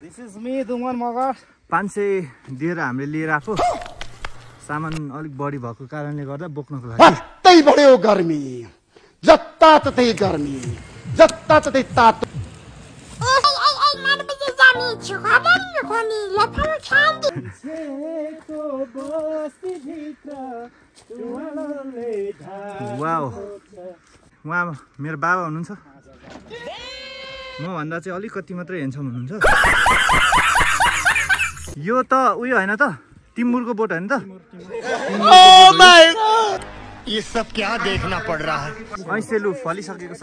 This is me, Duman Magar. 500 दिएर हामीले लिएर आएको सामान अलिक बढी भएको कारणले गर्दा बोक्नको लागि त्यही बढ्यो गर्मी जताततै गर्मी जताततै तातो वाउ उहाँ मेरो बाबा हुनुहुन्छ म भन्दा चाहिँ अलिकति मात्रै हेन्सम हुनुहुन्छ यो त उयो हैन त टिम्बुरको बोट हैन त ओह माय गॉड ये सब क्या देखना पड़ रहा है ऐसेलु फलिसकेको छ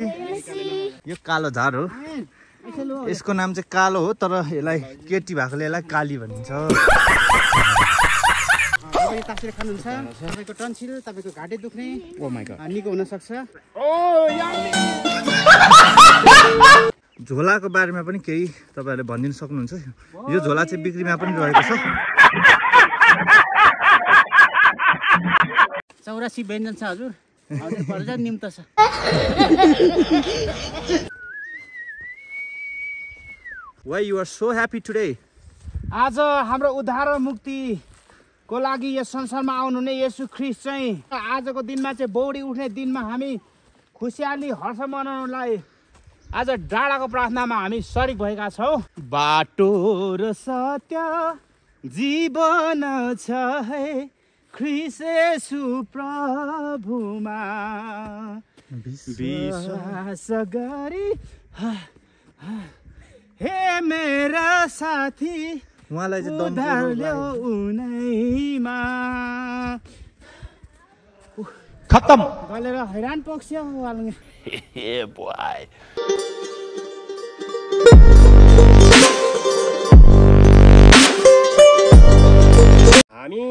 यो कालो झार हो यसको नाम चाहिँ कालो हो तर यसलाई केटी भएकोले यसलाई काली भनिन्छ तपाईले तासेर खानुहुन्छ तपाईको टन्सिल तपाईको घाँटी दुख्ने ओ माय गॉड निको हुन सक्छ झोलाको बारेमा पनि केही तपाईहरुले भनिदिन सक्नुहुन्छ यो झोला चाहिँ बिक्रीमा पनि रहेको छ 84 व्यञ्जन छ हजुर हजुर पर्जा निम्त छ Why you are so happy today? आज हाम्रो उद्धार र मुक्ति को लागि यस संसारमा आउनुहुने येशू ख्रीष्ट चाहिँ आजको दिनमा चाहिँ बौडी उठ्ने दिनमा हामी खुसियाली हर्ष मनाउनलाई आज डाँडाको प्रार्थनामा हामी सरिक भएका छौं बाटो र सत्य जीवन छ है ख्रीष्ट येशू प्रभुमा विश्वास गरी हे मेरा साथी उहाँलाई चाहिँ उधार ल्याऊ उनैमा खत्म गलेर हैरान पक्ष्यो वालुङ हे बॉय हामी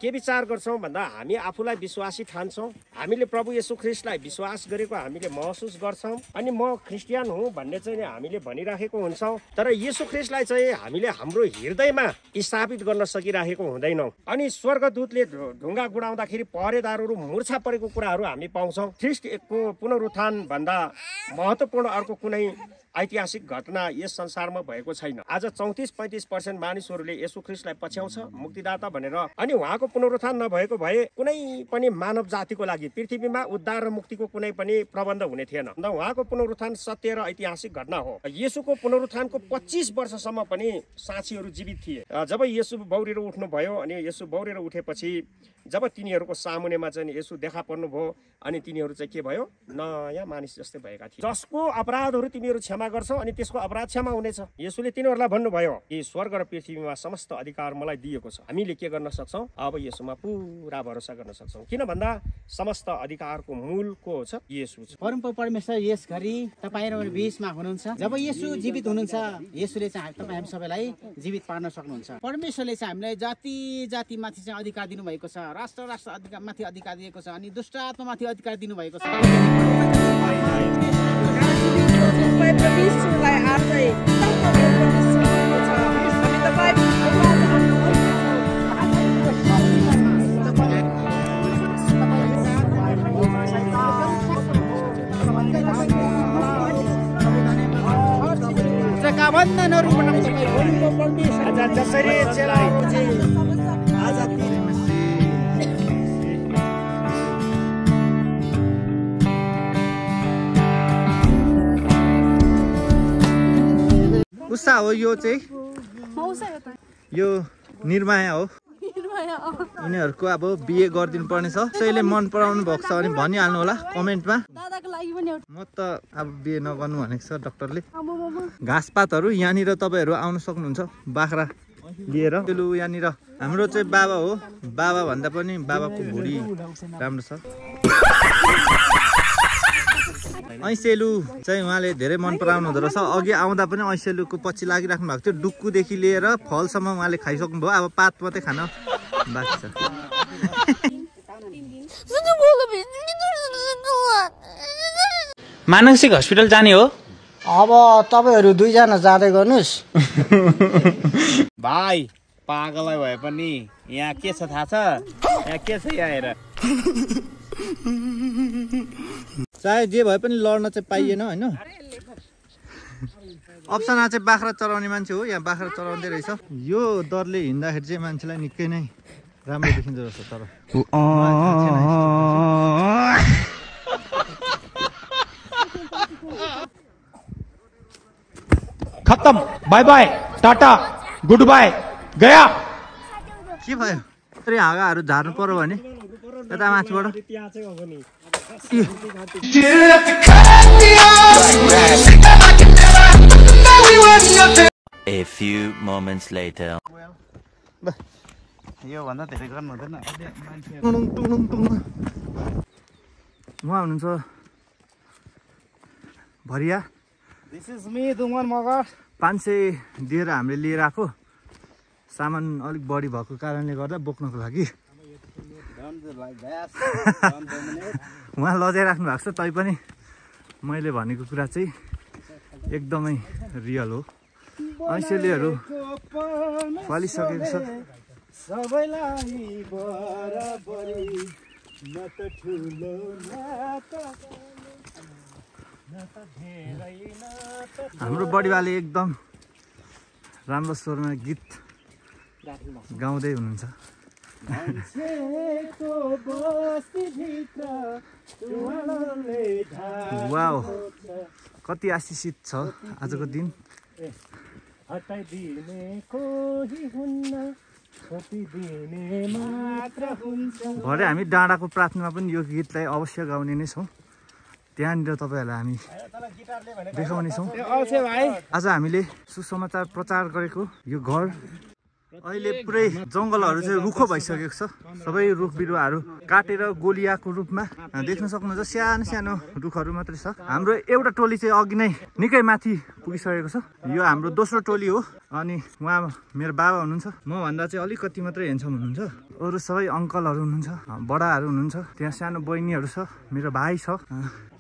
के विचार गर्छौं भन्दा हामी आफूलाई विश्वासी ठान्छौं हामीले प्रभु येशू ख्रीष्टलाई विश्वास गरेको हामीले महसुस गर्छौं अनि म ख्रिस्टियन हुँ भन्ने चाहिँ हामीले भनिराखेको हुन्छौं तर येशू ख्रीष्टलाई चाहिँ हामीले हाम्रो हृदयमा स्थापित गर्न सकिराखेको हुँदैनौं अनि स्वर्गदूतले ढुङ्गा गुडाउँदाखेरि पहरेदारहरू मूर्छा परेको कुराहरू हामी पाउँछौं ख्रीष्टको पुनरुत्थान भन्दा महत्त्वपूर्ण अर्को कुनै ऐतिहासिक घटना यस संसारमा भएको छैन आज 34-35% मानिसहरूले येशू ख्रीष्टलाई पछ्याउँछ मुक्तिदाता भनेर अनि उहाँको पुनरुत्थान नभएको भए कुनै पनि मानव जातिको लागि पृथ्वीमा उद्धार र मुक्तिको कुनै पनि प्रबन्ध हुने थिएन र उहाँको पुनरुत्थान सत्य र ऐतिहासिक घटना हो येशूको पुनरुत्थानको 25 वर्षसम्म पनि साक्षीहरू जीवित थिए जब येशू बौरेर उठ्नु भयो अनि येशू बौरेर उठेपछि जब तिनीहरूको सामुनेमा चाहिँ येशू देखा पर्नु भयो अनि तिनीहरू चाहिँ के भयो नयाँ मानिस जस्तै भएका थिए जसको अपराधहरू तिमीहरू क्षमा गर्छौ अनि त्यसको अपराध क्षमा हुनेछ येशूले तिनीहरूलाई भन्नुभयो कि स्वर्ग र पृथ्वीमा समस्त अधिकार मलाई दिएको छ हामीले के गर्न सक्छौं अब येशूमा पुरा भरोसा गर्न सक्छौं किन भन्दा समस्त अधिकारको मूल को छ येशू छ परमेश्वर यस घरी तपाईहरु बीचमा हुनुहुन्छ जब येशू जीवित हुनुहुन्छ येशूले चाहिँ तपाई हामी सबैलाई जीवित पार्न सक्नुहुन्छ परमेश्वरले चाहिँ हामीलाई जाति जाति माथि चाहिँ अधिकार दिनु भएको छ राष्ट्र राष्ट्र अधिकार माथि अधिकार दिएको छ अनि दुष्ट आत्मा माथि अधिकार दिनु भएको छ बन्धनहरु बनाउनु तपाईको परमेश्वर आज जसरी चलाएको चाहिँ आज उषा हो यो चाहिँ यो निर्माया हो यिनीहरूको अब बिहे गरिदिनु पर्ने छ कसैले मन पराउनु भएको छ भने भनिहाल्नु होला कमेन्टमा म त अब बिहे नगर्नु भनेको छ डाक्टरले घाँसपातहरू यहाँनिर तपाईँहरू आउन सक्नुहुन्छ बाख्रा लिएर यहाँनिर हाम्रो चाहिँ बाबा हो बाबा भन्दा पनि बाबाको भुँडी राम्रो छ ऐसेलु चाहिँ उहाँले धेरै मन पराउनु हुँदो रहेछ अघि आउँदा पनि ऐसेलुको पछि लागिराख्नु भएको थियो डुक्कुदेखि लिएर फलसम्म उहाँले खाइसक्नु भयो अब पात मात्रै खान बाँकी छ मानसिक हस्पिटल जाने हो अब तपाईहरु दुईजना जाँदै गर्नुस् भाइ पागलै भए पनि यहाँ के छ थाहा छ यहाँ के छ यहाँ हेर चाहे जे भए पनि लड्न चाहिँ पाइएन हैन अप्सना चाहिँ बाख्रा चराउने मान्छे हो, यहाँ बाख्रा चराउँदै रहेछ। यो दरले हिँड्दाखेरि चाहिँ मान्छेलाई निकै नै राम्रो देखिन्छ जस्तो। तर खत्तम, bye bye, tata, good bye, गया। के भयो? यसरी हाँगाहरू झार्नु पर्यो भने यता माथिबाट A few moments later. यो भन्दा धेरै गर्नु हुँदैन। उहाँ हुनुहुन्छ भरिया। This is me Duman Magar. 500 दिएर हामीले लिएर आएको सामान अलिक बढी भएको कारणले गर्दा बोक्नको लागि उहाँ लजाइराख्नु भएको छ। तैपनि मैले भनेको कुरा चाहिँ एकदमै रियल हो। ऐसेलीहरू फलिसकेको छ। सबैलाई बराबरी न त ठुलो हाम्रो बडीवाले एकदम राम्रो स्वरमा गीत गाउँदै हुनुहुन्छ। वाउ, कति आशिषित छ आजको दिन। भरे हामी डाँडाको प्रार्थनामा पनि यो गीतलाई अवश्य गाउने नै छौँ। त्यहाँनिर तपाईँहरूलाई हामी देखाउनेछौँ। आज हामीले सुसमाचार प्रचार गरेको यो घर अहिले पुरै जङ्गलहरू चाहिँ रुखो भइसकेको छ। सबै रुख बिरुवाहरू काटेर गोलियाको रूपमा देख्न सक्नुहुन्छ। सानो सानो रुखहरू मात्रै छ। हाम्रो एउटा टोली चाहिँ अघि नै निकै माथि पुगिसकेको छ। यो हाम्रो दोस्रो टोली हो। अनि उहाँ मेरो बाबा हुनुहुन्छ। मभन्दा चाहिँ अलिकति मात्रै हेन्सम हुनुहुन्छ। अरू सबै अङ्कलहरू हुनुहुन्छ, बडाहरू हुनुहुन्छ। त्यहाँ सानो बहिनीहरू छ, मेरो भाइ छ।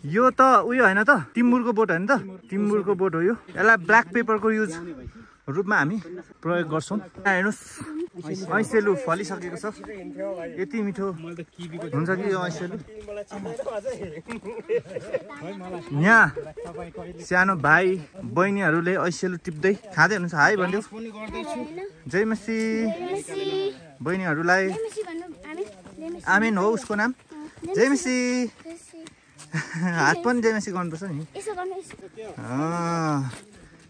यो त उयो होइन त, टिम्बुरको बोट होइन त? टिम्बुरको बोट हो यो। यसलाई ब्ल्याक पेपरको युज रूपमा हामी प्रयोग गर्छौँ। हेर्नुहोस्, ऐसेलु फलिसकेको छ। यति मिठो हुन्छ कि यो ऐसेलु। यहाँ सानो भाइ बहिनीहरूले ऐसेलु टिप्दै खाँदै हुनुहुन्छ। हाई भनिदेऊ। जय मसी। बहिनीहरूलाई आमेन हो उसको नाम। जय मसी। हात पनि जय मसी गर्नुपर्छ नि।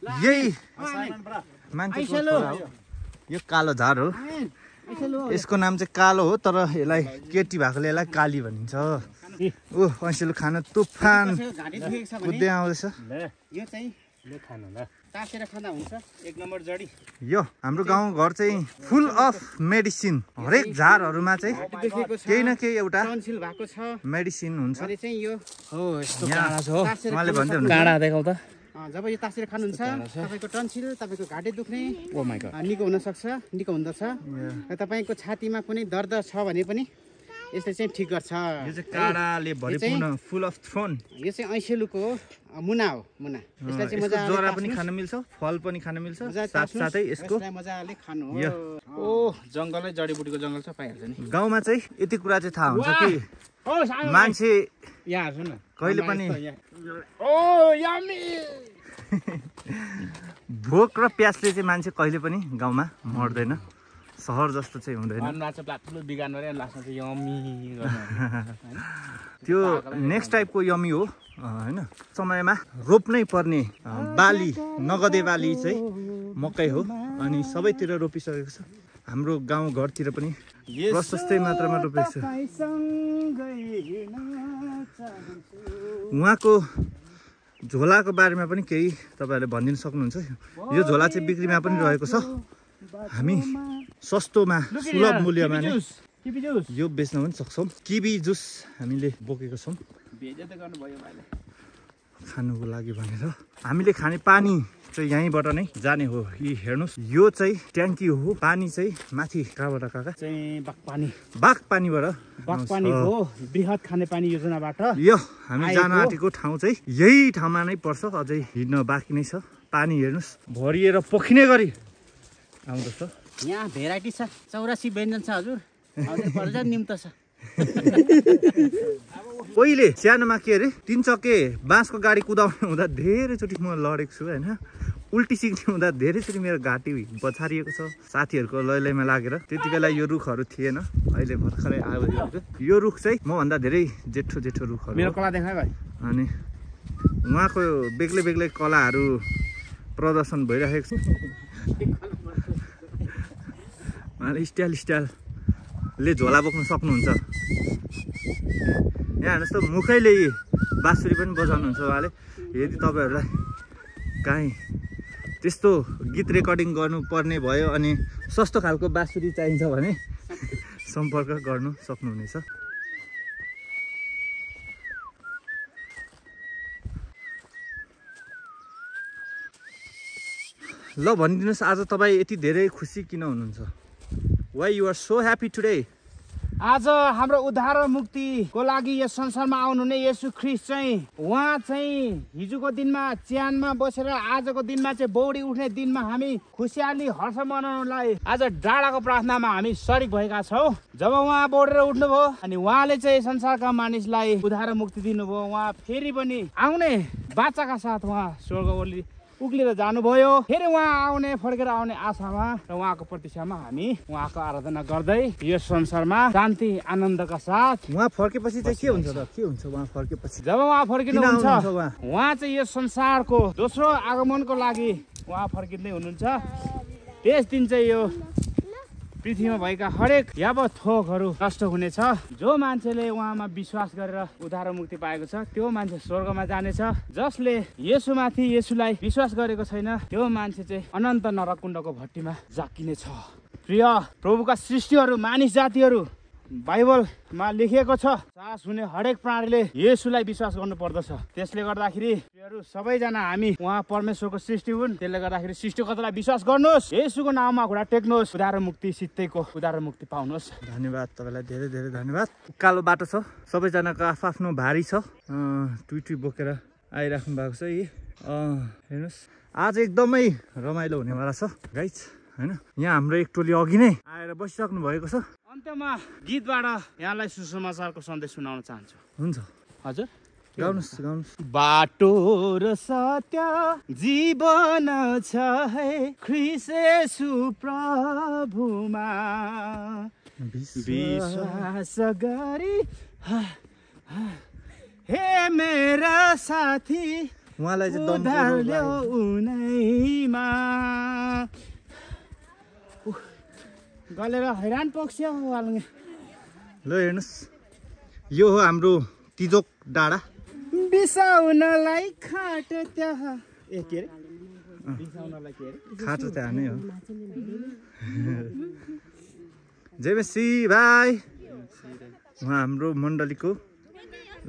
यही मान्छे यो कालो झार हो। यसको नाम चाहिँ कालो हो, तर यसलाई केटी भएकोले यसलाई काली भनिन्छ। ऊ ऐसेलु खान तुफान कुद्दै आउँदैछ। यो चाहिँ तासेर खाँदा हुन्छ, एक नम्बर जडी। यो हाम्रो गाउँघर चाहिँ फुल अफ मेडिसिन। हरेक झारहरूमा चाहिँ केही न केही एउटा भएको छ, मेडिसिन हुन्छ। चाहिँ यो हो यस्तो काँडा छ हो। उहाँले भन्दै हुनुहुन्छ काँडा देखाउ त। जब यो तासेर खानुहुन्छ तपाईँको टन्सिल, तपाईँको घाँटी दुख्ने निको हुनसक्छ, निको हुँदछ। र तपाईँको छातीमा कुनै दर्द छ भने पनि यसले चाहिँ ठिक गर्छ। यो चाहिँ काँडाले भरिपूर्ण फुल अफ थ्रोन। यो चाहिँ ऐसेलुको मुना हो। मुना यसलाई चाहिँ मजाले जरा पनि खान मिल्छ, फल पनि खान मिल्छ, साथसाथै यसको मजाले खानु हो। यो ओ जङ्गलै जडीबुटीको जङ्गल छ, पाइहाल्छ नि। गाउँमा चाहिँ यति कुरा चाहिँ थाहा हुन्छ कि मान्छे यहाँ हेर्छु न कहिले पनि भोक र प्यासले चाहिँ मान्छे कहिले पनि गाउँमा मर्दैन। सहर जस्तो चाहिँ हुँदैन। त्यो नेक्स्ट टाइपको यमी हो होइन। समयमा रोप्नै पर्ने बाली, नगदे बाली चाहिँ मकै हो। अनि सबैतिर रोपिसकेको छ। हाम्रो गाउँघरतिर पनि प्रशस्तै मात्रामा रोपेको छ। उहाँको झोलाको बारेमा पनि केही तपाईँहरूले भनिदिनु सक्नुहुन्छ? यो झोला चाहिँ बिक्रीमा पनि रहेको छ। हामी सस्तोमा सुलभ मूल्यमा नै यो बेच्न पनि सक्छौँ। किवी जुस हामीले बोकेको छौँ खानुको लागि भनेर। हामीले खाने पानी चाहिँ यहीँबाट नै जाने हो। यी हेर्नुहोस्, यो चाहिँ ट्याङ्की हो। पानी चाहिँ माथि कहाँबाट काका? चाहिँ बागपानी। बागपानीबाट। बागपानीको बृहत खानेपानी योजनाबाट यो हामी जान आँटेको ठाउँ चाहिँ यही ठाउँमा नै पर्छ। अझै हिँड्न बाँकी नै छ। पानी हेर्नुहोस्, भरिएर पोखिने गरी आउँदछ। यहाँ भेराइटी छ, 84 व्यञ्जन छ हजुर। हजुर निम्तो छ। पहिले सानोमा के अरे 3 चक्के बाँसको गाडी कुदाउने हुँदा धेरैचोटि म लडेको छु होइन। उल्टी सिक्ने हुँदा धेरैचोटि मेरो घाँटी बछारिएको छ साथीहरूको लैलैमा लागेर। त्यति बेला यो रुखहरू थिएन, अहिले भर्खरै आएको यो रुख चाहिँ मभन्दा धेरै जेठो जेठो रुखहरू। मेरो कला देखाए भाइ। अनि उहाँको बेग्लै बेग्लै कलाहरू प्रदर्शन भइरहेको छ। उहाँले स्टाइलले झोला बोक्न सक्नुहुन्छ। यहाँ हेर्नुहोस् त मुखैले बाँसुरी पनि बजाउनुहुन्छ उहाँले। यदि तपाईँहरूलाई काहीँ त्यस्तो गीत रेकर्डिङ गर्नुपर्ने भयो अनि सस्तो खालको बाँसुरी चाहिन्छ भने सम्पर्क गर्नु सक्नुहुनेछ। ल भनिदिनुहोस् आज तपाईँ यति धेरै खुसी किन हुनुहुन्छ? Why you are so happy today? आज हाम्रो उद्धार र मुक्तिको लागि यस संसारमा आउनुहुने येशू ख्रीष्ट चाहिँ उहाँ चाहिँ हिजोको दिनमा च्यानमा बसेर आजको दिनमा चाहिँ बौडी उठ्ने दिनमा हामी खुसियाली हर्ष मनाउनलाई आज डाँडाको प्रार्थनामा हामी सरिक भएका छौँ। जब उहाँ बौडेर उठ्नुभयो अनि उहाँले चाहिँ संसारका मानिसलाई उद्धार र मुक्ति दिनुभयो। उहाँ फेरि पनि आउने बाचाका साथ उहाँ स्वर्ग उक्लिएर जानुभयो। फेरि उहाँ आउने फर्केर आउने आशामा र उहाँको प्रतीक्षामा हामी उहाँको आराधना गर्दै यस संसारमा शान्ति आनन्दका साथ उहाँ फर्केपछि चाहिँ के हुन्छ त? के हुन्छ उहाँ फर्केपछि? जब उहाँ फर्किनुहुन्छ उहाँ चाहिँ यस संसारको दोस्रो आगमनको लागि उहाँ फर्किँदै हुनुहुन्छ। त्यस दिन चाहिँ यो पृथ्वीमा भएका हरेक यावत थोकहरू नष्ट हुनेछ। जो मान्छेले उहाँमा विश्वास गरेर उद्धार र मुक्ति पाएको छ त्यो मान्छे स्वर्गमा जानेछ। जसले येशूमाथि येशूलाई विश्वास गरेको छैन त्यो मान्छे चाहिँ अनन्त नरककुण्डको भट्टीमा जाकिनेछ। प्रिय प्रभुका सृष्टिहरू मानिस जातिहरू बाइबलमा लेखिएको छ सास हुने हरेक प्राणीले येशूलाई विश्वास गर्नु पर्दछ। त्यसले गर्दाखेरि सबैजना हामी उहाँ परमेश्वरको सृष्टि हुन्। त्यसले गर्दाखेरि सृष्टिकर्तालाई विश्वास गर्नुहोस्, येशूको नाममा घुँडा टेक्नुहोस्, उद्धार र मुक्ति सित्तैको उद्धार र मुक्ति पाउनुहोस्। धन्यवाद तपाईँलाई, धेरै धेरै धन्यवाद। उकालो बाटो छ, सबैजनाको आफ्नो भारी छ, टुई बोकेर आइराख्नु भएको छ। यी हेर्नुहोस् आज एकदमै रमाइलो हुनेवाला छ गाइज होइन। यहाँ हाम्रो एक टोली अघि नै आएर बसिसक्नु भएको छ। अन्त्यमा गीतबाट यहाँलाई सुसमाचारको सन्देश सुनाउन चाहन्छु। हुन्छ हजुर गाउनुहोस्। बाटो र सत्य जीवन छ है ख्रीष्ट येशू प्रभुमा विश्वास गरी हे मेरा साथी उहाँलाई उद्धार ल्याऊ उनैमा गलेर हैरान पक्ष्य ल हेर्नुहोस् यो हो हाम्रो तिजोक डाँडा। बिसाउनलाई खाट त्यहाँ के अरे बिसाउनलाई के अरे खाट त्यहाँ नै हो। जय मसी भाइ। उहाँ हाम्रो मण्डलीको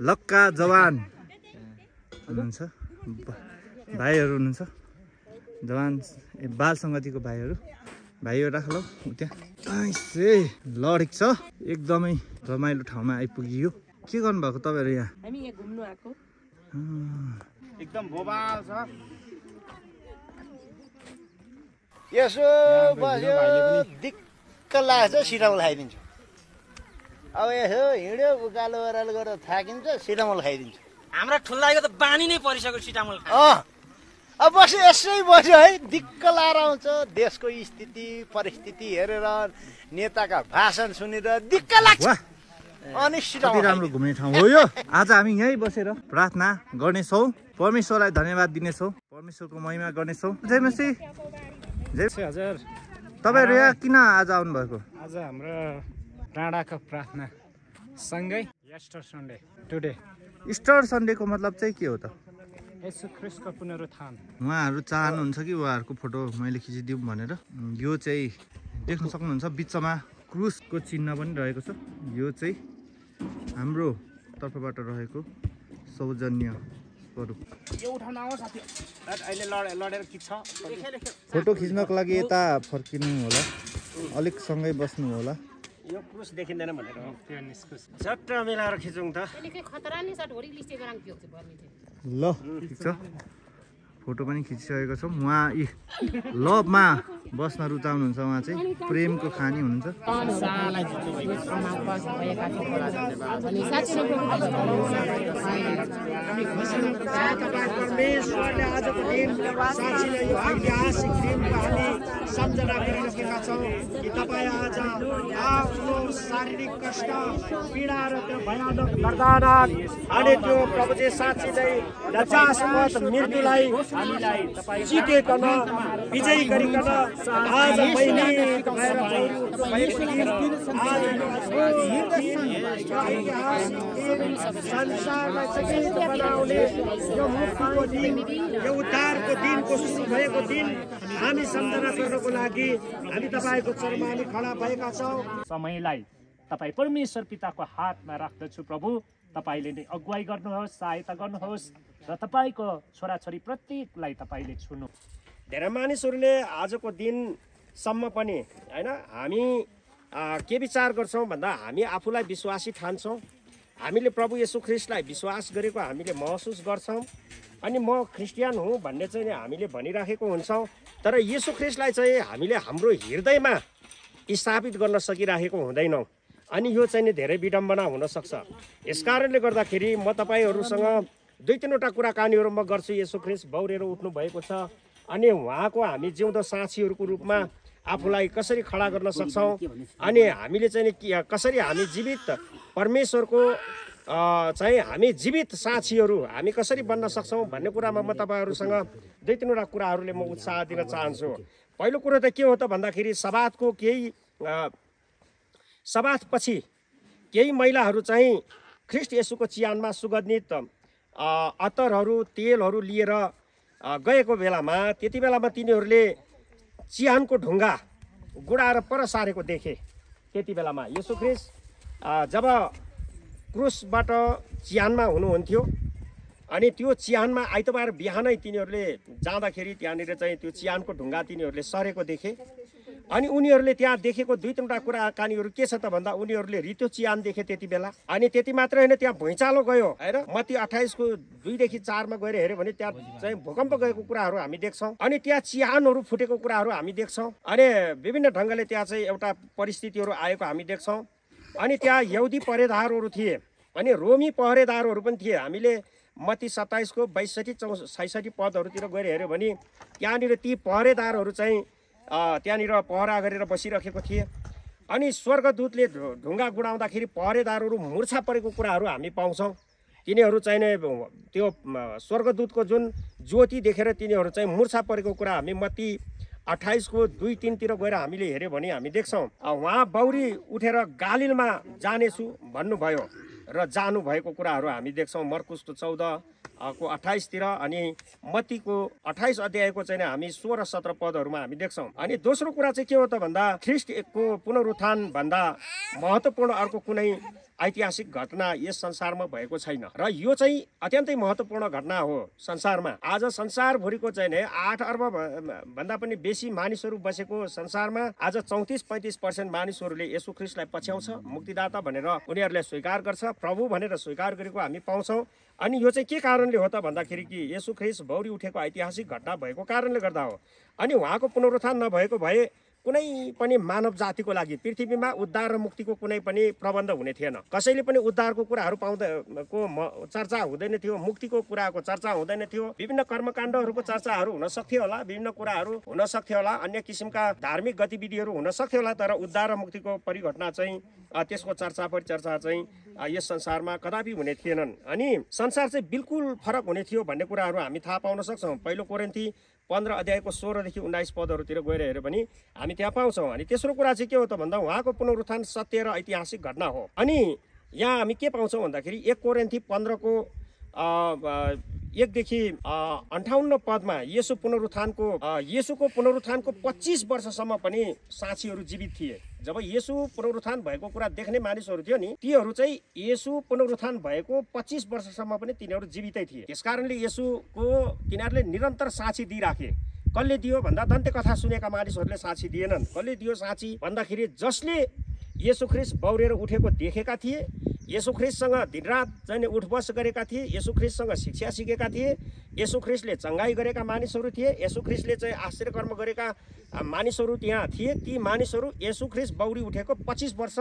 लक्का जवान हुनुहुन्छ, भाइहरू हुनुहुन्छ, जवान बाल सङ्गतिको भाइहरू। भाइहरू राख ल त्यहाँ लडेक छ। एकदमै रमाइलो ठाउँमा आइपुगियो। के गर्नुभएको तपाईँहरू यहाँ? हामी यहाँ घुम्नु आएको। एकदम भोबाल छ। यसो बस्यो दिक्क लाग्छ, सिटामल खाइदिन्छु। अब यसो हिँड्यो उकालो ओह्रालो गरेर थाकिन्छ, सिटामल खाइदिन्छु। हाम्रा ठुल्लाको त बानी नै परिसक्यो सिटामल खानु। अब बस्यो यसै बस्यो है, दिक्क लाएर आउँछ। देशको स्थिति परिस्थिति हेरेर नेताका भाषण सुनेर दिक्क लाग्छ। अनि कति राम्रो घुम्ने ठाउँ हो यो। आज हामी यहीँ बसेर प्रार्थना गर्नेछौँ, परमेश्वरलाई धन्यवाद दिनेछौँ, परमेश्वरको महिमा गर्नेछौँ। जय मसी। जय हजुर। तपाईँहरू यहाँ किन आज आउनुभएको? आज हाम्रो डाँडाको प्रार्थना सँगै इस्टर सन्डे टुडे। इस्टर सन्डेको मतलब चाहिँ के हो त? येशू ख्रीष्टको पुनरुत्थान। उहाँहरू चाहनुहुन्छ कि उहाँहरूको फोटो मैले खिचिदिउँ भनेर। यो चाहिँ देख्न सक्नुहुन्छ बिचमा क्रुसको चिन्ह पनि रहेको छ। यो चाहिँ हाम्रो तर्फबाट रहेको सौजन्य स्वरूप। फोटो खिच्नको लागि यता फर्किनु होला, अलिक सँगै बस्नु होला। यो क्रुस देखिँदैन भनेर झट्ट मिलाएर खिचौँ त। ल ठिक छ। फोटो पनि खिचिसकेको छौँ। उहाँ लभमा बस्न रुचाउनुहुन्छ, उहाँ चाहिँ प्रेमको खानी हुनुहुन्छ। परमेश्वरले आजको दिन साँच्चै यो ऐतिहासिक दिनको हामी सम्झना गरिरहेका छौँ कि तपाईँ आज आफ्नो शारीरिक कष्ट पीडा र त्यो भयानक गर्दानक अनि त्यो प्रभुजी साँच्चै नै लज्जास्पद मृत्युलाई हामीलाई जितेकन विजयी गरिकन आज भइरहेको भएर संसारलाई सजिलो बनाउने यो मुक्तिको दिन, यो उद्धारको दिनको सुरु भएको दिन हामी सम्झना गर्नको लागि हामी तपाईँको चरणमा खडा भएका छौँ। समयलाई तपाईँ परमेश्वर पिताको हातमा राख्दछु प्रभु। तपाईँले नै अगुवाई गर्नुहोस्, सहायता गर्नुहोस् र तपाईँको छोराछोरी प्रत्येकलाई तपाईँले छुनु। धेरै मानिसहरूले आजको दिनसम्म पनि होइन हामी के विचार गर्छौँ भन्दा हामी आफूलाई विश्वासी ठान्छौँ, हामीले प्रभु येशू ख्रिस्टलाई विश्वास गरेको हामीले महसुस गर्छौँ अनि म क्रिस्चियन हुँ भन्ने चाहिँ हामीले भनिराखेको हुन्छौँ। तर येशू ख्रिस्टलाई चाहिँ हामीले हाम्रो हृदयमा स्थापित गर्न सकिराखेको हुँदैनौँ अनि यो चाहिँ धेरै विडम्बना हुनसक्छ। यसकारणले गर्दाखेरि म तपाईँहरूसँग 2-3वटा कुराकानीहरू म गर्छु। येशू ख्रिस्ट बौरेर उठ्नु भएको छ अनि उहाँको हामी जिउँदो साक्षीहरूको रूपमा आफूलाई कसरी खडा गर्न सक्छौँ अनि हामीले चाहिँ कसरी हामी जीवित परमेश्वरको चाहिँ हामी जीवित साक्षीहरू हामी कसरी बन्न सक्छौँ भन्ने कुरामा म तपाईँहरूसँग 2-3वटा कुराहरूले म उत्साह दिन चाहन्छु। पहिलो कुरो त के हो त भन्दाखेरि सबातपछि केही महिलाहरू चाहिँ ख्रिस्ट येशूको चिहानमा सुगन्धित अत्तरहरू तेलहरू लिएर गएको बेलामा त्यति बेलामा तिनीहरूले चिहानको ढुङ्गा गुडाएर पर सारेको देखे। त्यति बेलामा येशू ख्रिस्ट जब क्रुसबाट चिहानमा हुनुहुन्थ्यो अनि त्यो चिहानमा आइतबार बिहानै तिनीहरूले जाँदाखेरि त्यहाँनिर चाहिँ त्यो चिहानको ढुङ्गा तिनीहरूले सरेको देखे अनि उनीहरूले त्यहाँ देखेको 2-3वटा कुराकानीहरू के छ त भन्दा उनीहरूले रित्यो चिहान देखे त्यति बेला अनि त्यति मात्र होइन त्यहाँ भुइँचालो गयो होइन। मत्ती 28को 2देखि 4मा गएर हेऱ्यो भने त्यहाँ चाहिँ भूकम्प गएको कुराहरू हामी देख्छौँ अनि त्यहाँ चिहानहरू फुटेको कुराहरू हामी देख्छौँ अनि विभिन्न ढङ्गले त्यहाँ चाहिँ एउटा परिस्थितिहरू आएको हामी देख्छौँ अनि त्यहाँ यहुदी पहरेदारहरू थिए अनि रोमी पहरेदारहरू पनि थिए। हामीले मत्ती 27को 62-66 पदहरूतिर गएर हेऱ्यो भने त्यहाँनिर ती पहरेदारहरू चाहिँ त्यहाँनिर पहरा गरेर बसिरहेको थिए अनि स्वर्गदूतले ढुङ्गा गुडाउँदाखेरि पहरेदारहरू मुर्छा परेको कुराहरू हामी पाउँछौँ। तिनीहरू चाहिँ त्यो स्वर्गदूतको जुन ज्योति देखेर तिनीहरू चाहिँ मुर्छा परेको कुरा हामी मत्ती 28को 2-3तिर गएर हामीले हेऱ्यो भने हामी देख्छौँ। उहाँ बौरी उठेर गालिलमा जानेछु भन्नुभयो र जानु भएको कुराहरू हामी देख्छौँ मर्कुसको 14को 28तिर अनि मत्तीको 28 अध्यायको चाहिँ हामी 16-17 पदहरूमा हामी देख्छौँ। अनि दोस्रो कुरा चाहिँ के हो त भन्दा ख्रिस्टको पुनरुत्थान भन्दा महत्त्वपूर्ण अर्को कुनै ऐतिहासिक घटना यस संसारमा भएको छैन र यो चाहिँ अत्यन्तै महत्त्वपूर्ण घटना हो संसारमा। आज संसारभरिको चाहिँ 8 अर्ब भन्दा पनि बेसी मानिसहरू बसेको संसारमा आज 34-35% मानिसहरूले येशू ख्रिस्टलाई पछ्याउँछ, मुक्तिदाता भनेर उनीहरूले स्वीकार गर्छ, प्रभु भनेर स्वीकार गरेको हामी पाउँछौँ। अनि यो चाहिँ के कारणले हो त भन्दाखेरि कि येशू ख्रिस्ट बौरी उठेको ऐतिहासिक घटना भएको कारणले गर्दा हो। अनि उहाँको पुनरुत्थान नभएको भए कुनै पनि मानव जातिको लागि पृथ्वीमा उद्धार र मुक्तिको कुनै पनि प्रबन्ध हुने थिएन। कसैले पनि उद्धारको कुराहरू पाउँदाको चर्चा हुँदैन थियो, मुक्तिको कुराको चर्चा हुँदैन थियो, विभिन्न कर्मकाण्डहरूको चर्चाहरू हुन सक्थ्यो होला, विभिन्न कुराहरू हुन सक्थ्यो होला, अन्य किसिमका धार्मिक गतिविधिहरू हुन सक्थ्यो होला, तर उद्धार र मुक्तिको परिघटना चाहिँ त्यसको चर्चा परिचर्चा चाहिँ यस संसारमा कदापि हुने थिएनन्। अनि संसार चाहिँ बिल्कुल फरक हुने थियो भन्ने कुराहरू हामी थाहा पाउन सक्छौँ। पहिलो कोरिन्थी 15 अध्यायको 16देखि 19 पदहरूतिर गएर हेऱ्यो भने हामी त्यहाँ पाउँछौँ। अनि तेस्रो कुरा चाहिँ के हो त भन्दा उहाँको पुनरुत्थान सत्य र ऐतिहासिक घटना हो। अनि यहाँ हामी के पाउँछौँ भन्दाखेरि 1 कोरिन्थी 15को 1देखि 58 पदमा येशूको पुनरुत्थानको 25 वर्षसम्म पनि साक्षीहरू जीवित थिए। जब येशू पुनरुत्थान भएको कुरा देख्ने मानिसहरू थियो नि, तीहरू चाहिँ येशू पुनरुत्थान भएको 25 वर्षसम्म पनि तिनीहरू जीवितै थिए। त्यसकारणले येशूको तिनीहरूले निरन्तर साक्षी दिइराखे। कसले दियो भन्दा दन्ते कथा सुनेका मानिसहरूले साक्षी दिएनन्। कसले दियो साक्षी भन्दाखेरि जसले येशू ख्रिस्ट बौरेर उठेको देखेका थिए, येशू ख्रिस्टसँग दिनरात चाहिँ उठ बस गरेका थिए, येशू ख्रिस्टसँग शिक्षा सिकेका थिए, येशू ख्रिस्टले चङ्गाई गरेका मानिसहरू थिए, येशू ख्रिस्टले चाहिँ आश्चर्यकर्म गरेका मानिसहरू त्यहाँ थिए। ती मानिसहरू येशू ख्रिस्ट बौरी उठेको 25 वर्ष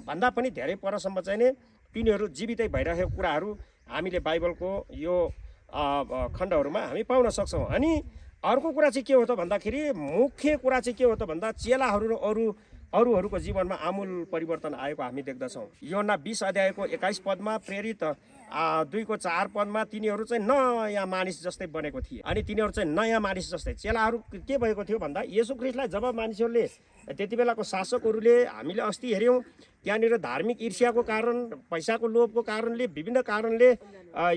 भन्दा पनि धेरै परसम्म चाहिँ नि तिनीहरू जीवितै भइरहेको कुराहरू हामीले बाइबलको यो खण्डहरूमा हामी पाउन सक्छौँ। अनि अर्को कुरा चाहिँ के हो त भन्दाखेरि मुख्य कुरा चाहिँ के हो त भन्दा चेलाहरू र अरूहरूको जीवनमा आमूल परिवर्तन आएको हामी देख्दछौँ। योहन्ना 20 अध्यायको 21 पदमा, प्रेरित 2:4 पदमा तिनीहरू चाहिँ नयाँ मानिस जस्तै बनेको थिए। अनि तिनीहरू चाहिँ नयाँ मानिस जस्तै, चेलाहरू के भएको थियो भन्दा येशू ख्रिस्टलाई जब मानिसहरूले त्यति बेलाको शासकहरूले हामीले अस्ति हेऱ्यौँ त्यहाँनिर धार्मिक ईर्ष्याको कारण, पैसाको लोभको कारणले, विभिन्न कारणले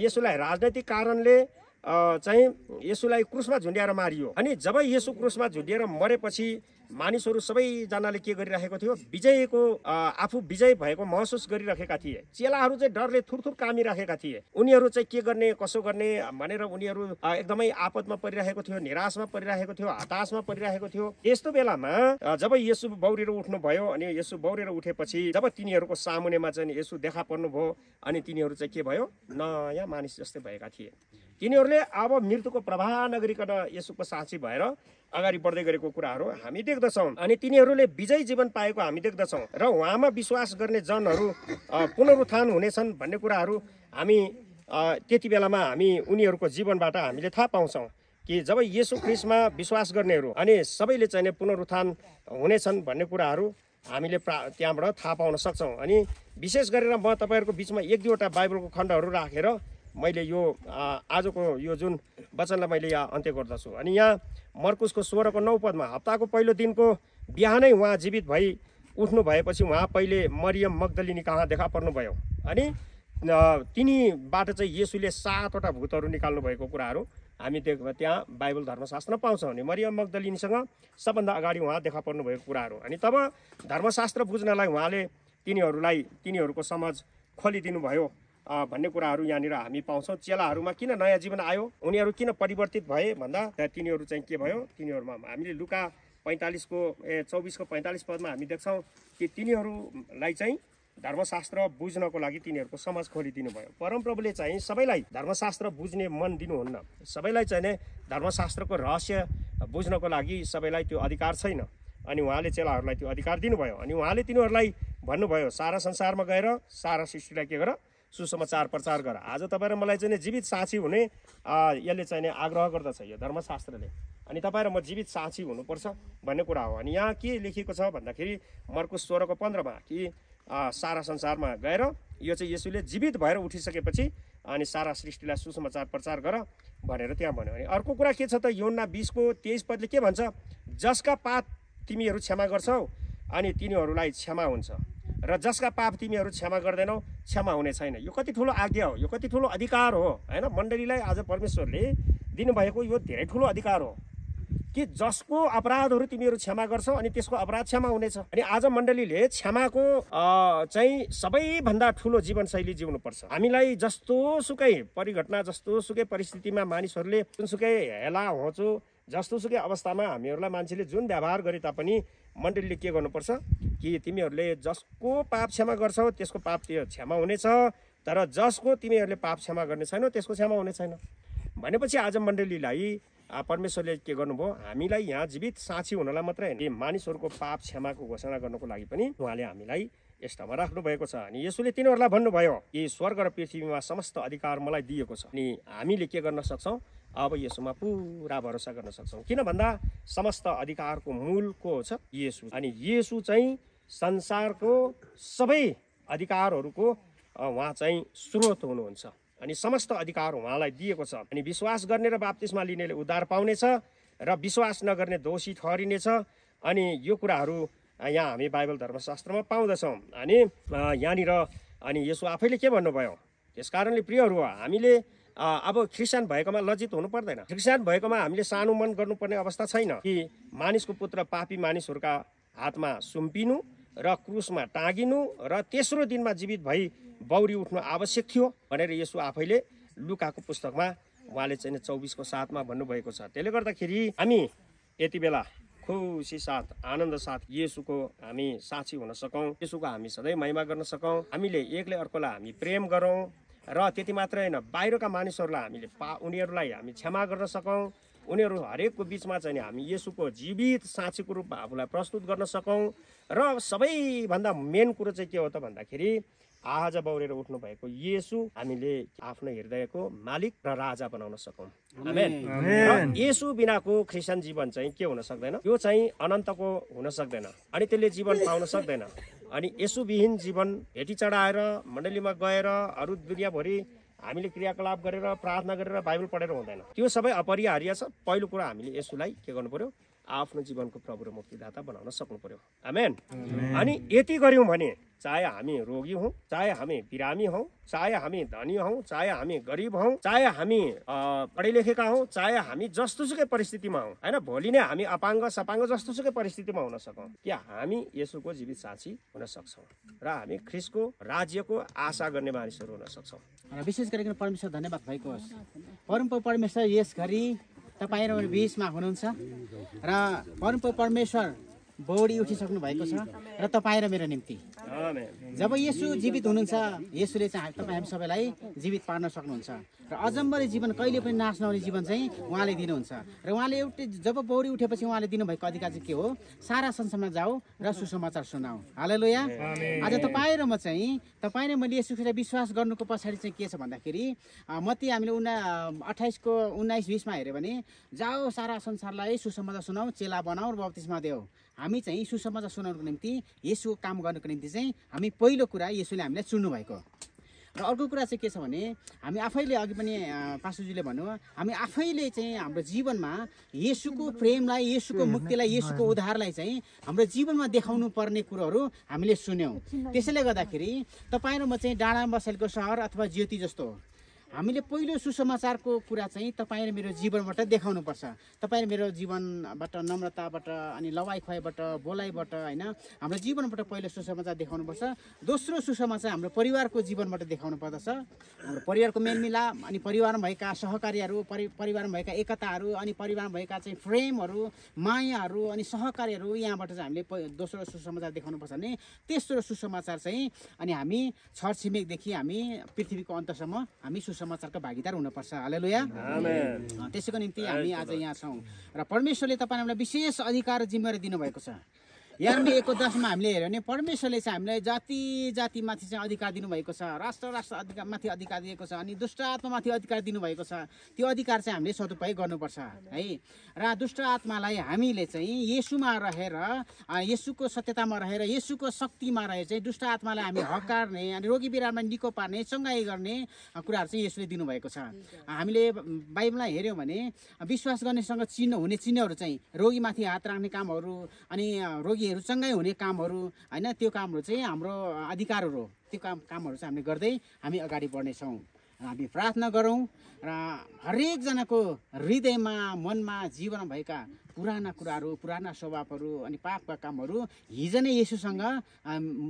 येशूलाई राजनैतिक कारणले चाहिँ येशूलाई क्रुसमा झुन्ड्याएर मारियो। अनि जब येशू क्रुसमा झुन्डिएर मरेपछि मानिसहरू सबैजनाले के गरिरहेको थियो, विजयको आफू विजय भएको महसुस गरिरहेका थिए। चेलाहरू चाहिँ डरले थुरथुर कामिरहेका थिए। उनीहरू चाहिँ के गर्ने कसो गर्ने भनेर उनीहरू एकदमै आपदमा परिरहेको थियो, निराशमा परिरहेको थियो, हताशमा परिरहेको थियो। यस्तो बेलामा जब येशू बौरेर उठ्नुभयो अनि येशू बौरेर उठेपछि जब तिनीहरूको सामुन्नेमा चाहिँ येशू देखा पर्नुभयो अनि तिनीहरू चाहिँ के भयो, नयाँ मानिस जस्तै भएका थिए। तिनीहरूले अब मृत्युको प्रभाव नगरिकन येशूको साक्षी भएर अगाडि बढ्दै गरेको कुराहरू हामी देख्दछौँ। अनि तिनीहरूले विजय जीवन पाएको हामी देख्दछौँ र उहाँमा विश्वास गर्ने जनहरू पुनरुत्थान हुनेछन् भन्ने कुराहरू हामी त्यति बेलामा हामी उनीहरूको जीवनबाट हामीले थाहा पाउँछौँ कि जब येशू ख्रिस्टमा विश्वास गर्नेहरू अनि सबैले चाहिँ पुनरुत्थान हुनेछन् भन्ने कुराहरू हामीले त्यहाँबाट थाहा पाउन सक्छौँ। अनि विशेष गरेर म तपाईँहरूको बिचमा 1-2वटा बाइबलको खण्डहरू राखेर मैले यो आजको यो जुन वचनलाई मैले यहाँ अन्त्य गर्दछु। अनि यहाँ मर्कुसको 16:9 पदमा हप्ताको पहिलो दिनको बिहानै उहाँ जीवित भई उठ्नु भएपछि उहाँ पहिले मरियम मग्दलिनी कहाँ देखा पर्नुभयो। अनि तिनीबाट चाहिँ येशूले 7वटा भूतहरू निकाल्नु भएको कुराहरू हामी त्यहाँ बाइबल धर्मशास्त्रमा पाउँछौँ। अनि मरियम मग्दलिनीसँग सबभन्दा अगाडि उहाँ देखा पर्नु भएको कुराहरू। अनि तब धर्मशास्त्र बुझ्नलाई उहाँले तिनीहरूको समझ खोलिदिनु भयो भन्ने कुराहरू यहाँनिर हामी पाउँछौँ। चेलाहरूमा किन नयाँ जीवन आयो, उनीहरू किन परिवर्तित भए भन्दा तिनीहरू चाहिँ के भयो, तिनीहरूमा हामीले लुका 24:45 पदमा हामी देख्छौँ कि तिनीहरूलाई चाहिँ धर्मशास्त्र बुझ्नको लागि तिनीहरूको समझ खोलिदिनु भयो। परमप्रभुले चाहिँ सबैलाई धर्मशास्त्र बुझ्ने मन दिनुहुन्न, सबैलाई चाहिँ धर्मशास्त्रको रहस्य बुझ्नको लागि सबैलाई त्यो अधिकार छैन। अनि उहाँले चेलाहरूलाई त्यो अधिकार दिनुभयो। अनि उहाँले तिनीहरूलाई भन्नुभयो सारा संसारमा गएर सारा सृष्टिलाई के गर, सुसमाचार प्रचार गर। आज तपाईँ र मलाई चाहिँ जीवित साक्षी हुने यसले चाहिँ आग्रह गर्दछ यो धर्मशास्त्रले। अनि तपाईँ र म जीवित साक्षी हुनुपर्छ भन्ने कुरा हो। अनि यहाँ के लेखिएको छ भन्दाखेरि मर्कुस 16:15मा कि सारा संसारमा गएर यो चाहिँ येशूले जीवित भएर उठिसकेपछि अनि सारा सृष्टिलाई सुसमाचार प्रचार गर भनेर त्यहाँ भन्यो। अनि अर्को कुरा के छ त, योहन्ना 20:23 पदले के भन्छ, जसका पाप तिमीहरू क्षमा गर्छौ अनि तिनीहरूलाई क्षमा हुन्छ र जसका पाप तिमीहरू क्षमा गर्दैनौ क्षमा हुने छैन। यो कति ठुलो आज्ञा हो, यो कति ठुलो अधिकार हो हैन। मण्डलीलाई आज परमेश्वरले दिनुभएको यो धेरै ठुलो अधिकार हो कि जसको अपराधहरू तिमीहरू क्षमा गर्छौ अनि त्यसको अपराध क्षमा हुनेछ। अनि आज मण्डलीले क्षमाको चाहिँ सबैभन्दा ठुलो जीवनशैली जिउनुपर्छ। हामीलाई जस्तो सुकै परिघटना, जस्तो सुकै परिस्थितिमा मानिसहरूले जुनसुकै हेला होचो, जस्तो सुकै अवस्थामा हामीहरूलाई मान्छेले जुन व्यवहार गरे तापनि मण्डलीले के गर्नुपर्छ कि तिमीहरूले जसको पाप क्षमा गर्छौ त्यसको पाप त्यो क्षमा हुनेछ, तर जसको तिमीहरूले पाप क्षमा गर्ने छैनौ त्यसको क्षमा हुने छैन। भनेपछि आज मण्डलीलाई परमेश्वरले के गर्नुभयो, हामीलाई यहाँ जीवित साक्षी हुनलाई मात्रै होइन, मानिसहरूको पाप क्षमाको घोषणा गर्नको लागि पनि उहाँले हामीलाई यस्तामा राख्नु भएको छ। अनि येशूले तिनीहरूलाई भन्नुभयो कि स्वर्ग र पृथ्वीमा समस्त अधिकार मलाई दिएको छ। अनि हामीले के गर्न सक्छौँ, अब येशूमा पुरा भरोसा गर्न सक्छौँ। किन भन्दा समस्त अधिकारको मूल को छ, येशू। अनि येशू चाहिँ संसारको सबै अधिकारहरूको उहाँ चाहिँ स्रोत हुनुहुन्छ अनि समस्त अधिकार उहाँलाई दिएको छ। अनि विश्वास गर्ने र बाप्तिस्मा लिनेले उद्धार पाउनेछ र विश्वास नगर्ने दोषी ठहरिनेछ। अनि यो कुराहरू यहाँ हामी बाइबल धर्मशास्त्रमा पाउँदछौँ। अनि यहाँनिर अनि येशू आफैले के भन्नुभयो, त्यस कारणले प्रियहरू हामीले अब क्रिस्चियन भएकोमा लज्जित हुनु पर्दैन। क्रिस्चियन भएकोमा हामीले सानो मन गर्नुपर्ने अवस्था छैन कि मानिसको पुत्र पापी मानिसहरूका हातमा सुम्पिनु र क्रुसमा टाँगिनु र तेस्रो दिनमा जीवित भई बौरी उठ्नु आवश्यक थियो भनेर येशू आफैले लुकाको पुस्तकमा उहाँले चाहिँ 24:7 भन्नुभएको छ। त्यसले गर्दाखेरि हामी यति बेला खुसी साथ आनन्द साथ येशूको हामी साक्षी हुन सकौँ, येशूको हामी सधैँ महिमा गर्न सकौँ, हामीले एकले अर्कोलाई हामी प्रेम गरौँ र त्यति मात्रै होइन बाहिरका मानिसहरूलाई हामीले उनीहरूलाई हामी क्षमा गर्न सकौँ, उनीहरू हरेकको बिचमा चाहिँ हामी येशूको जीवित साक्षीको रूपमा आफूलाई प्रस्तुत गर्न सकौँ र सबैभन्दा मेन कुरो चाहिँ के हो त भन्दाखेरि आज बौरेर उठ्नु भएको येशू हामीले आफ्नो हृदयको मालिक र राजा बनाउन सकौँ। आमेन। र येशू बिनाको क्रिस्चियन जीवन चाहिँ के हुन सक्दैन, त्यो चाहिँ अनन्तको हुन सक्दैन अनि त्यसले जीवन पाउन सक्दैन। अनि येशूविहीन जीवन भेटी चढाएर मण्डलीमा गएर अरू दुनियाँभरि हामीले क्रियाकलाप गरेर प्रार्थना गरेर बाइबल पढेर हुँदैन, त्यो सबै अपरिहार्य छ। पहिलो कुरा हामीले येशूलाई के गर्नु पर्यो, आफ्नो जीवनको प्रभु र मुक्तिदाता बनाउन सक्नु पर्यो। आमेन। अनि यति गर्यौँ भने चाहे हामी रोगी हौँ, चाहे हामी बिरामी हौँ, चाहे हामी धनी हौँ, चाहे हामी गरिब हौँ, चाहे हामी पढे लेखेका हौँ, चाहे हामी जस्तोसुकै परिस्थितिमा हौँ होइन, भोलि नै हामी अपाङ्ग सपाङ्ग जस्तोसुकै परिस्थितिमा हुन सकौँ, कि हामी येशूको जीवित साक्षी हुन सक्छौँ र हामी ख्रिस्टको राज्यको आशा गर्ने मानिसहरू हुन सक्छौँ। र विशेष गरिकन परमेश्वर धन्यवाद भएको होस्। परमप्रभु परमेश्वर यस घडी तपाईँ र बिचमा हुनुहुन्छ र परमप्रभु परमेश्वर बौडी उठिसक्नु भएको छ र तपाईँ र मेरो निम्ति जब येशू जीवित हुनुहुन्छ, येशूले चाहिँ तपाईँ हामी सबैलाई जीवित पार्न सक्नुहुन्छ र अजम्बरी जीवन कहिले पनि नाश नहुने जीवन चाहिँ उहाँले दिनुहुन्छ। र उहाँले एउटै जब बौडी उठेपछि उहाँले दिनुभएको अधिकार चाहिँ के हो, सारा संसारमा जाऊ र सुसमाचार सुनाऊ। हालेलुया। आज तपाईँ र म चाहिँ तपाईँ र मैले येशू ख्रिस्टलाई विश्वास गर्नुको पछाडि चाहिँ के छ भन्दाखेरि मत्ती हामीले 28:19-20 हेऱ्यो भने जाऊ सारा संसारलाई सुसमाचार सुनाऊ, चेला बनाऊ र बप्तिस्मा देऊ। हामी चाहिँ सुसमाचार सुनाउनको निम्ति येशूको काम गर्नुको निम्ति चाहिँ हामी पहिलो कुरा येशूले हामीलाई चुन्नु भएको। र अर्को कुरा चाहिँ के छ भने हामी आफैले अघि पनि पास्टरजीले भन्नु, हामी आफैले चाहिँ हाम्रो जीवनमा येशूको प्रेमलाई, येशूको मुक्तिलाई, येशूको उद्धारलाई चाहिँ हाम्रो जीवनमा देखाउनु पर्ने कुरोहरू हामीले सुन्यौँ। त्यसैले गर्दाखेरि तपाईँ र म चाहिँ डाँडामा बसेको सहर अथवा ज्योति जस्तो हो। हामीले पहिलो सुसमाचारको कुरा चाहिँ तपाईँ र मेरो जीवनबाट देखाउनुपर्छ। तपाईँ र मेरो जीवनबाट, नम्रताबाट अनि लवाई खुवाईबाट, बोलाइबाट होइन, हाम्रो जीवनबाट पहिलो सुसमाचार देखाउनुपर्छ। दोस्रो सुसमाचार हाम्रो परिवारको जीवनबाट देखाउनु पर्दछ। हाम्रो परिवारको मेलमिलाप अनि परिवारमा भएका सहकार्यहरू, परिवारमा भएका एकताहरू अनि परिवारमा भएका चाहिँ फ्रेमहरू, मायाहरू अनि सहकार्यहरू, यहाँबाट चाहिँ हामीले दोस्रो सुसमाचार देखाउनुपर्छ भने तेस्रो सुसमाचार चाहिँ अनि हामी छरछिमेकदेखि हामी पृथ्वीको अन्तसम्म हामी समाचारको भागीदार हुनुपर्छ। हालेलुया। त्यसैको निम्ति हामी आज यहाँ छौँ र परमेश्वरले तपाईँलाई विशेष अधिकार जिम्मेवारी दिनुभएको छ। यार्मी 1:10 हामीले हेऱ्यो भने परमेश्वरले चाहिँ हामीलाई जाति जातिमाथि चाहिँ अधिकार दिनुभएको छ, राष्ट्र राष्ट्र माथि अधिकार दिएको छ अनि दुष्ट आत्मामाथि अधिकार दिनुभएको छ। त्यो अधिकार चाहिँ हामीले सदुपयोग गर्नुपर्छ है। र दुष्ट आत्मालाई हामीले चाहिँ येशूमा रहेर, येशूको सत्यतामा रहेर, येशूको शक्तिमा रहेर चाहिँ दुष्ट आत्मालाई हामी हकार्ने अनि रोगी बिरामीलाई निको पार्ने, चङ्गाई गर्ने कुराहरू चाहिँ येशूले दिनुभएको छ। हामीले बाइबलमा हेऱ्यौँ भने विश्वास गर्नेसँग हुने चिन्हहरू चाहिँ रोगीमाथि हात राख्ने कामहरू अनि रोगी चङ्गाई हुने कामहरू होइन, त्यो कामहरू चाहिँ हाम्रो अधिकारहरू हो। त्यो कामहरू चाहिँ हामीले गर्दै हामी अगाडि बढ्नेछौँ। हामी प्रार्थना गरौँ र हरेकजनाको हृदयमा, मनमा, जीवनमा भएका पुराना कुराहरू, पुराना स्वभावहरू अनि पापका कामहरू हिजो नै येशूसँग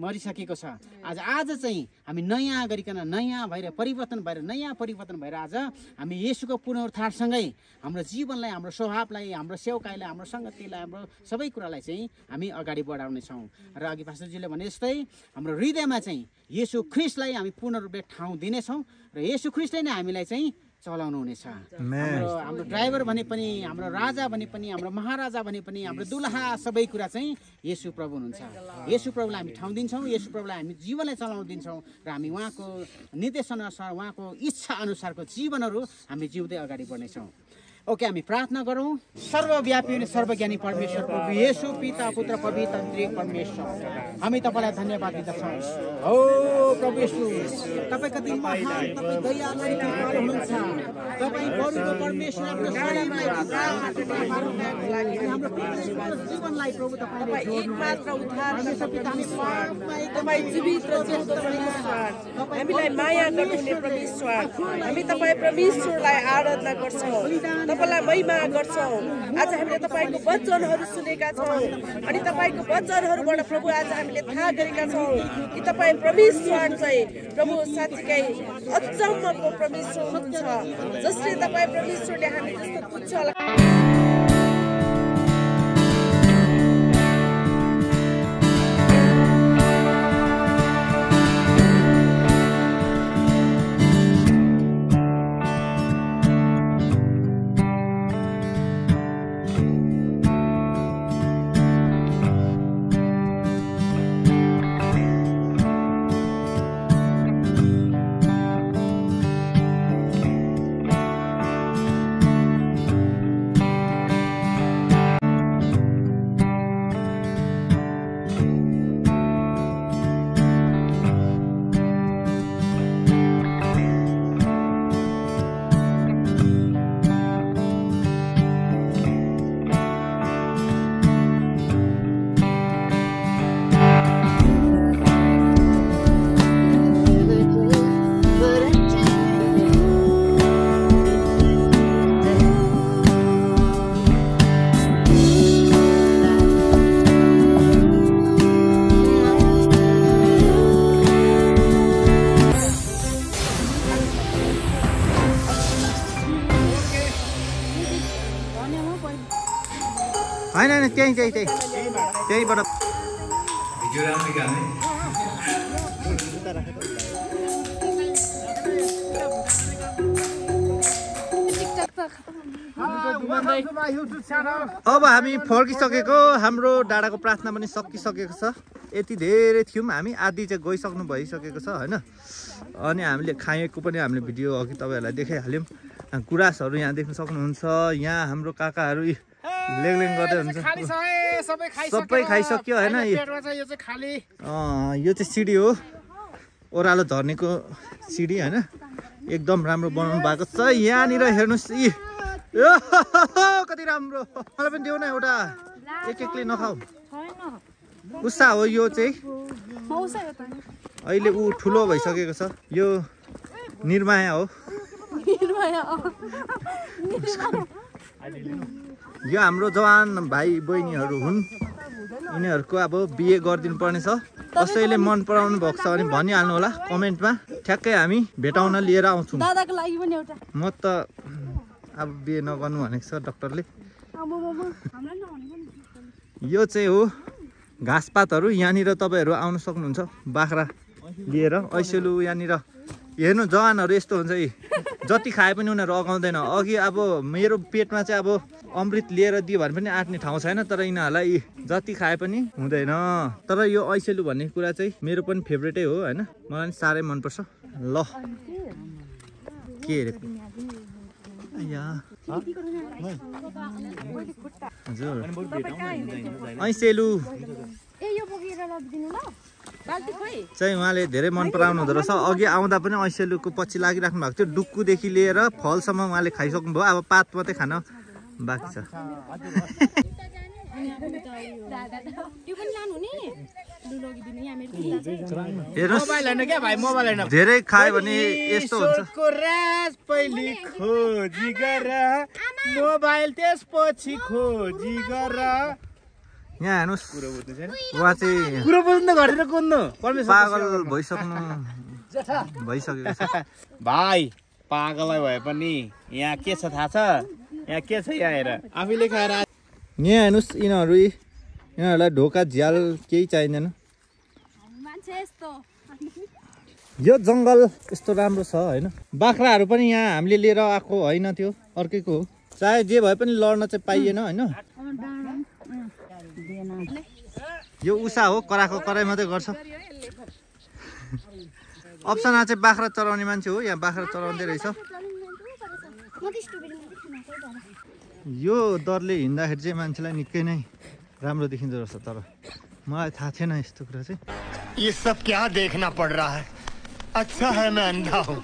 मरिसकेको छ। आज चाहिँ हामी नयाँ गरिकन, नयाँ भएर परिवर्तन भएर आज हामी येशूको पुनरुत्थानसँगै हाम्रो जीवनलाई, हाम्रो स्वभावलाई, हाम्रो सेवकाईलाई, हाम्रो सङ्गतिलाई, हाम्रो सबै कुरालाई चाहिँ हामी अगाडि बढाउनेछौँ। र अघि पास्टरजीले भने जस्तै हाम्रो हृदयमा चाहिँ येशू ख्रिस्टलाई हामी पूर्ण रूपले ठाउँ दिनेछौँ र येशू ख्रिस्टले नै हामीलाई चाहिँ चलाउनु हुनेछ। हाम्रो ड्राइभर भने पनि, हाम्रो राजा भने पनि, हाम्रो महाराजा भने पनि, हाम्रो दुलहा सबै कुरा चाहिँ येशू प्रभु हुनुहुन्छ। येशू प्रभुलाई हामी ठाउँ दिन्छौँ, येशू प्रभुलाई हामी जीवनलाई चलाउन दिन्छौँ र हामी उहाँको निर्देशन अनुसार, उहाँको इच्छा अनुसारको जीवनहरू हामी जिउँदै अगाडि बढ्नेछौँ। ओके, हामी प्रार्थना गरौँ। सर्वव्यापी अनि सर्वज्ञानी परमेश्वर प्रभु येशू पिता पुत्र पवित्र त्रिएक परमेश्वर, हामी तपाईँलाई धन्यवाद दिँदछौँ। हो प्रभु येशू, तपाईँ कति महान, तपाईँ दयालु कृपालु हुनुहुन्छ। तपाईँ बरुको परमेश्वर, हाम्रो जीवनलाई प्रभु तपाईँले एकमात्र उद्धार तपाईँ जीवित र जिउँदो परमेश्वर, हामीलाई माया गर्नुहुने परमेश्वर, हामी तपाईँ परमेश्वरलाई आराधना गर्छौँ, तपाईँलाई महिमा गर्छौँ। आज हामीले तपाईँको वचनहरू सुनेका छौँ अनि तपाईँको वचनहरूबाट प्रभु आज हामीले थाहा गरेका छौँ कि तपाईँ परमेश्वर चाहिँ प्रभु साँच्चीकै अचम्मको परमेश्वर हुनुहुन्छ, जसले तपाईँ परमेश्वरले हामी जस्तो पुग्छ। त्यहीबाट भिडियो राम्रो गाने अब हामी फर्किसकेको हाम्रो डाँडाको प्रार्थना पनि सकिसकेको छ। यति धेरै थियौँ हामी, आधी चाहिँ गइसक्नु भइसकेको छ होइन। अनि हामीले खाएको पनि हामीले भिडियो अघि तपाईँहरूलाई देखाइहाल्यौँ। गुराँसहरू यहाँ देख्न सक्नुहुन्छ। यहाँ हाम्रो काकाहरू लेङलेङ गर्दै हुन्छ। सबै खाइसक्यो होइन। यो चाहिँ सिडी हो, ओह्रालो झर्नेको सिडी होइन। एकदम राम्रो बनाउनु भएको छ। यहाँनिर हेर्नुहोस्, कति राम्रो। मलाई पनि देऊ न एउटा, एक एकले नखाऊ। उषा हो यो चाहिँ, अहिले ऊ ठुलो भइसकेको छ। यो निर्माया हो। यो हाम्रो जवान भाइ बहिनीहरू हुन्। यिनीहरूको अब बिहे गरिदिनु पर्ने छ। कसैले मन पराउनु भएको छ भने भनिहाल्नु होला कमेन्टमा। ठ्याक्कै हामी भेटाउन लिएर आउँछौँ। म त अब बिहे नगर्नु भनेको छ डक्टरले। यो चाहिँ हो घाँसपातहरू। यहाँनिर तपाईँहरू आउनु सक्नुहुन्छ बाख्रा लिएर। ऐसेलु यहाँनिर हेर्नु, जवानहरू यस्तो हुन्छ है, जति खाए पनि उनीहरू अगाउँदैन। अघि अब मेरो पेटमा चाहिँ अब अमृत लिएर दियो भने पनि आँट्ने ठाउँ छैन, तर यिनीहरूलाई जति खाए पनि हुँदैन। तर यो ऐसेलु भन्ने कुरा चाहिँ मेरो पनि फेभरेटै हो होइन। मलाई पनि साह्रै मनपर्छ। ल के हेरेको हजुर ऐसेलु चाहिँ उहाँले धेरै मन पराउनु हुँदो रहेछ। अघि आउँदा पनि ऐसेलुको पछि लागिराख्नु भएको थियो। डुक्कुदेखि लिएर फलसम्म उहाँले खाइसक्नु भयो। अब पात मात्रै खान बाँकी छ। धेरै खायो भने यस्तो हुन्छ। यहाँ हेर्नुहोस्, उहाँ चाहिँ पागल भइसकेको छ। भाइ पागलै भए पनि यहाँ के छ थाहा छ? यहाँ के छ? यहाँ हेर, आफैले खाएर। यहाँ हेर्नुहोस्, यिनीहरूलाई ढोका झ्याल केही चाहिँदैन। यो जङ्गल यस्तो राम्रो छ होइन। बाख्राहरू पनि यहाँ हामीले लिएर आएको होइन, त्यो अर्कैको हो। चाहे जे भए पनि लड्न चाहिँ पाइएन होइन। यो उषा हो, कराएको कराई मात्रै गर्छ। अप्सना चाहिँ बाख्रा चराउने मान्छे हो। यहाँ बाख्रा चराउँदै रहेछ। यो दरले हिँड्दाखेरि चाहिँ मान्छेलाई निकै नै राम्रो देखिँदो रहेछ। तर मलाई थाहा थिएन यस्तो कुरा चाहिँ। ये सब क्या देखना पड़ रहा है? अच्छा है मैं अंधा हूँ।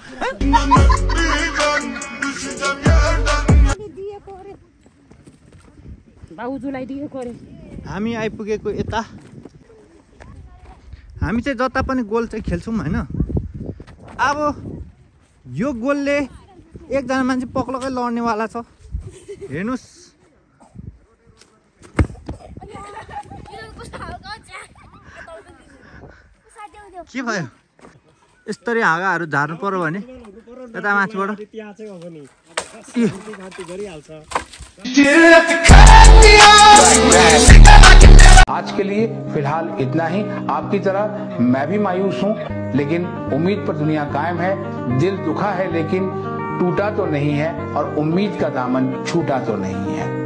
हामी आइपुगेको यता। हामी चाहिँ जता पनि गोल चाहिँ खेल्छौँ होइन। अब यो गोलले एकजना मान्छे पक्लकै लड्नेवाला छ। हेर्नुहोस्, के भयो? यस्तरी हाँगाहरू झार्नु पर्यो भने यता माथिबाट आज के लिए फिलहाल इतना ही। आपकी तरह मैं भी मायूस हूँ, लेकिन उम्मीद पर दुनिया कायम है। दिल दुखा है लेकिन टूटा तो नहीं है, और उम्मीद का दामन छूटा तो नहीं है।